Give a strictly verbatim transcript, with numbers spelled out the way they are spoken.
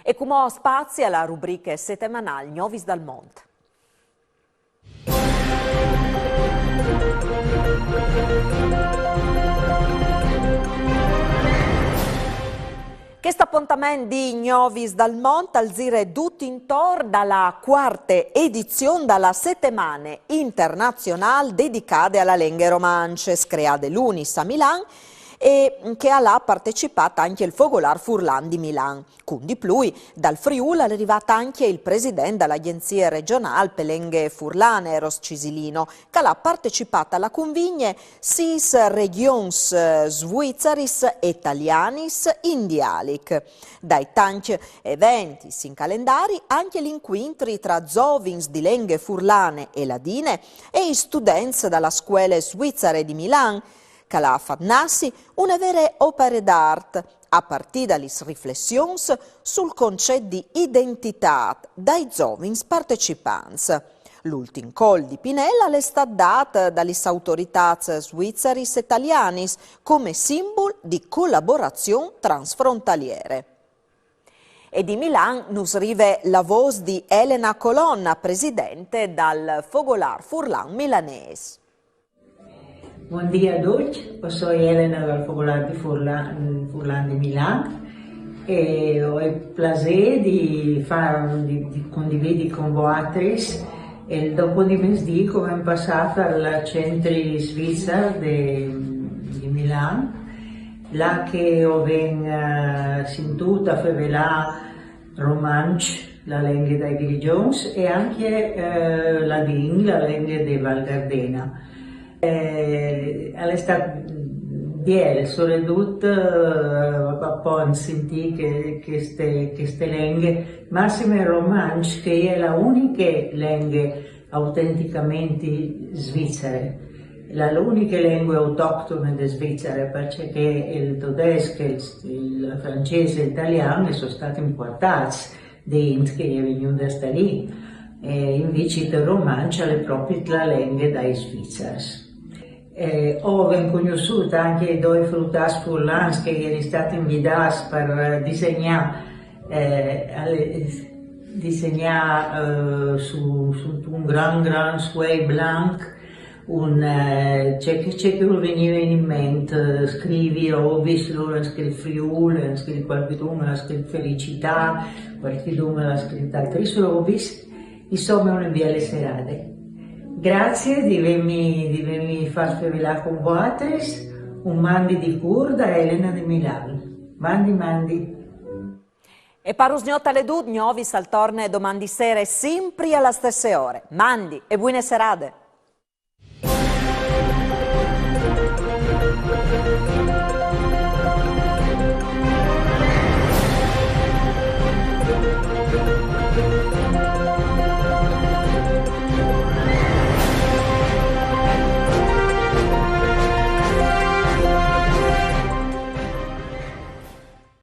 E cumò spazi a la rubriche setemanâl Gnovis dal Mont. Chest apontament di Gnovis dal Mont al zire dut intor da la cuarte edizion da la Setemane Internazionâl dedicade a la lenghe romance, screade lunis a Milan e che al à partecipât ancje il Fogolâr Furlan di Milan. Cun di plui, dal Friûl al è rivât ancje il president da la Agjenzie Regjonâl pe Lenghe Furlane, Eros Cisilino, che al à partecipât a la cunvigne Sîs regjons, eh, svuizaris e talianis in dialic. Dai tancj eventis in calendari, ancje l'incuintri tra zovins di lenghe furlane e ladine e i students da la Scuele Svuizare di Milan, che al à fat nassi une vere opere d'art, a partî da lis riflessions sul concet di identitât dai zovins partecipants. L'ultin colp di pinel al è stât dât da lis autoritâts svuizaris e talianis come simbul di colaborazion transfrontaliere. E di Milan nus rive la vôs di Elena Colonna, presidente dal Fogolâr Furlan Milanês. Bundì a ducj, o soi Elena dal Fogolâr di Furlan, Furlan di Milan e o ai plasê di fâ, di, di condividi cun voaltris il dopodimesdì che o vin passât al Centri Svizzar di, di Milan, là che o vin, eh, sintût a fevelâ romanç, la lenghe dai Grigjons, e ancje, eh, ladin, la lenghe de Val Gardena. Eh, al è stât biel, soredut, eh, apont sintî che, cheste, cheste lenghe, massime il romanç, che e je la uniche lenghe autenticamentri svizzare, la, la uniche lengue autoctone de Svizzare, parcè che il todesc, il, il francês e l'italian a son stâts impuartâts de int che e je vignude a stâ li. E invezit il romanç al è propit la lenghe dai Svizzars. Eh, o vin cognossût ancje i doi frutâts furlans che a jerin stâts invidâts par disegnâ, eh, al è, disegnâ, eh, su, su un gran, gran sfuei blanc, un, eh, ce che, ce che ur vignive in ment, eh, scrivi robis, lôr a àn scrit Friûl, a àn scrit, cualchidun al à scrit felicitât, cualchidun al à scrit altris robis, insome une biele serade. Graciis di vêmi, di vêmi fat fevelâ cun voaltris, un mandi di cûr da Elena di Milan. Mandi, mandi. E par usgnot al è dut, Gnovis al torne doman di sere, simpri a la stesse ore. Mandi e buine serade.